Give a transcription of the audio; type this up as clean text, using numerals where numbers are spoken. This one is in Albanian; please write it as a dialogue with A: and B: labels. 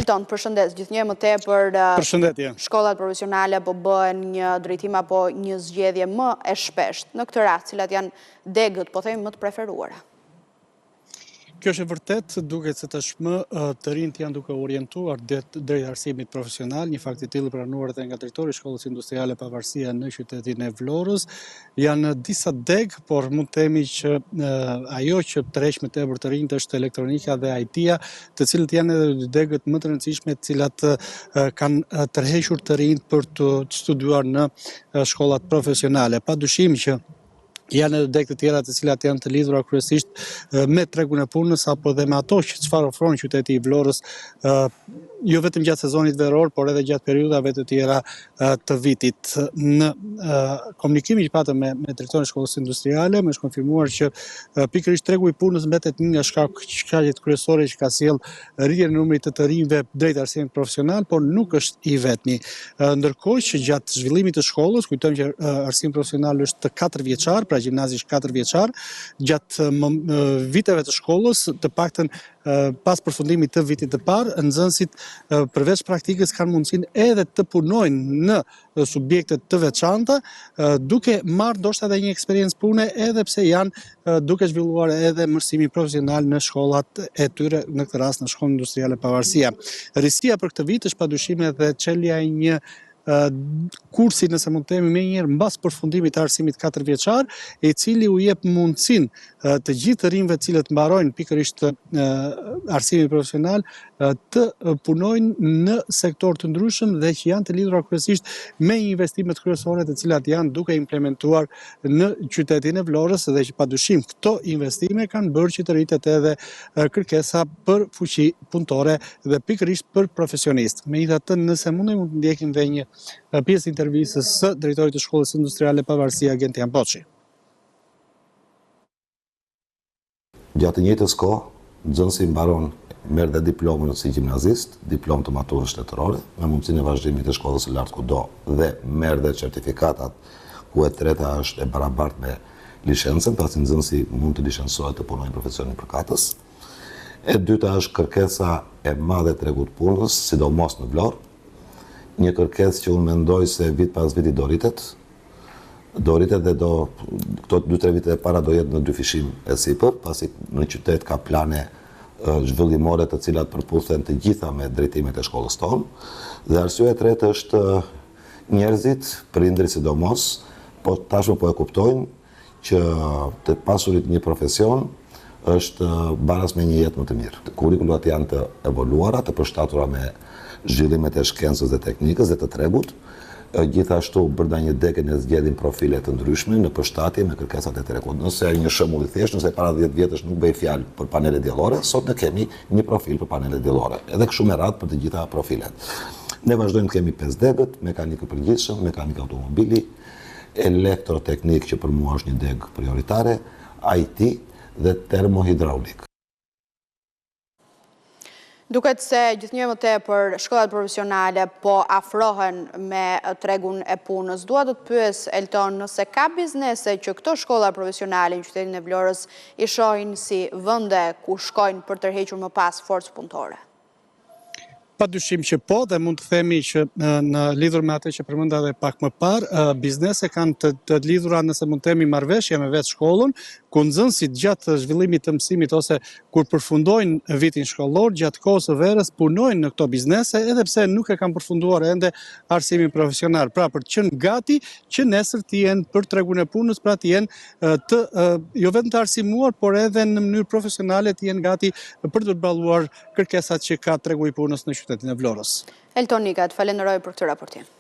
A: Elton, përshëndes, gjithnjë më tepër
B: Përshëndetje.
A: shkollat profesionale po bëhen një drejtim apo një zgjedhje më e shpeshtë. Në këtë rast, cilat janë degët, po themi më të preferuara?
B: Kjo është e vërtetë, duket se tashmë të rinjtë janë duke u orientuar drejt arsimit profesional, një fakt i tillë i pranuar edhe nga drejtori i Shkollës Industriale Pavarësia në qytetin e Vlorës. Janë disa degë, por mund të themi që ajo që tërheq më tepër të rinjtë është elektronika dhe IT-ja, të cilët janë edhe dy degët më të rëndësishme të cilat kanë tërhequr të rinjtë për të studiuar në shkollat profesionale. Pa dyshim që janë edhe degë të tjera të cilat janë të lidhura kryesisht me tregun e punës apo dhe me ato që çfarë ofron qyteti i Vlorës jo vetëm gjatë sezonit veror, por edhe gjatë periudhave të tjera të vitit. Në komunikimin që patëm me, me drejtorin e shkollës industriale, më është konfirmuar që pikërisht tregu i punës mbetet një nga shkak shkaqet kryesore që ka sjellë rritjen e numrit të të rinjve drejt arsimit profesional, por nuk është i vetmi. Ndërkohë që gjatë zhvillimit të shkollës, kujtojmë që arsimi profesional është 4 vjeçar, pra gjimnazi është 4 vjeçar, gjatë viteve të shkollës, të paktën pas përfundimit të vitit të parë, nxënësit përveç praktikës kanë mundësinë edhe të punojnë në subjekte të veçanta, duke marrë ndoshta edhe një eksperiencë pune edhe pse janë duke zhvilluar edhe mësimin profesional në shkollat e tyre, në këtë rast në shkollën industriale Pavarësia. Risia për këtë vit është padyshim edhe çelja e një kursi nëse mund të themi menjëherë mbas përfundimit të arsimit 4 vjeçar, i cili u jep mundësinë të gjithë të rinjve të cilët mbarojnë pikërisht arsimin profesional të punojnë në sektorë të ndryshëm dhe që janë të lidhura kryesisht me investimet kryesore të cilat janë duke implementuar në qytetin e Vlorës dhe që padyshim këto investime kanë bërë që të rritet edhe kërkesa për fuqi punëtore dhe pikërisht për profesionistë. Megjithatë, nëse mundemi mund të ndjekim dhe një pjesë të intervistës së drejtorit të Shkollës Industriale Pavarësia Gentian Boçi.
C: Gjatë të njëjtës kohë, nxënësi mbaron, merr dhe diplomën si gjimnazist, diplomë të maturës shtetërore, me mundësinë e vazhdimit të shkollës së lartë kudo dhe merr dhe certifikatat, ku e treta është e barabartë me licencën, pasi nxënësi mund të licencohet të punojë në profesionin përkatës. E dyta është kërkesa e madhe e tregut të punës, sidomos në Vlorë, një kërkesë që unë mendoj se vit pas viti do rritet, do rritet dhe do këto 2-3 vitet e para do jetë në dyfishim e sipër, pasi në qytet ka plane zhvillimore të cilat përputhen të gjitha me drejtimet e shkollës tonë. Dhe arsyeja e tretë është njerëzit, prindërit sidomos, po tashmë po e kuptojnë që të pasurit një profesion është baras me një jetë më të mirë. Kurrikulat janë të evoluara, të përshtatura me zhvillimet e shkencës dhe teknikës dhe të tregut. Gjithashtu, brenda një dege ne zgjedhim profile të ndryshme në përshtatje me kërkesat e tregut. Nëse një shembull i thjeshtë, nëse para 10 vjetësh nuk bëhej fjalë për panele diellore, sot ne kemi një profil për panele diellore. Edhe kështu me radhë për të gjitha profilet. Ne vazhdojmë të kemi 5 degët, mekanikë e përgjithshëm, mekanikë automobili, elektroteknik që për mua është një degë prioritare, IT dhe termohidraulik.
A: Duket se gjithnjë më tepër shkollat profesionale po afrohen me tregun e punës. Dua të të pyes, Elton, nëse ka biznese që këto shkolla profesionale në qytetin e Vlorës i shohin si vende ku shkojnë për të tërhequr më pas forcë punëtore.
B: Pa dyshim që po dhe mund të themi që në lidhur me atë që përmenda edhe pak më parë, biznese kanë të, të lidhura nëse mund të themi marrëveshje me vetë shkollën, ku nxënësit gjatë zhvillimit të mësimit ose kur përfundojnë vitin shkollor, gjatë kohës së verës punojnë në këto biznese edhe pse nuk e kanë përfunduar ende arsimin profesional. Pra për të qenë gati që nesër të jenë për tregun e punës, pra të jenë të jo vetëm të arsimuar, por edhe në mënyrë profesionale të jenë gati për të përballuar kërkesat që ka tregu i punës në qytetin e Vlorës.
A: Elton Nika, të falenderoj për këtë raportim.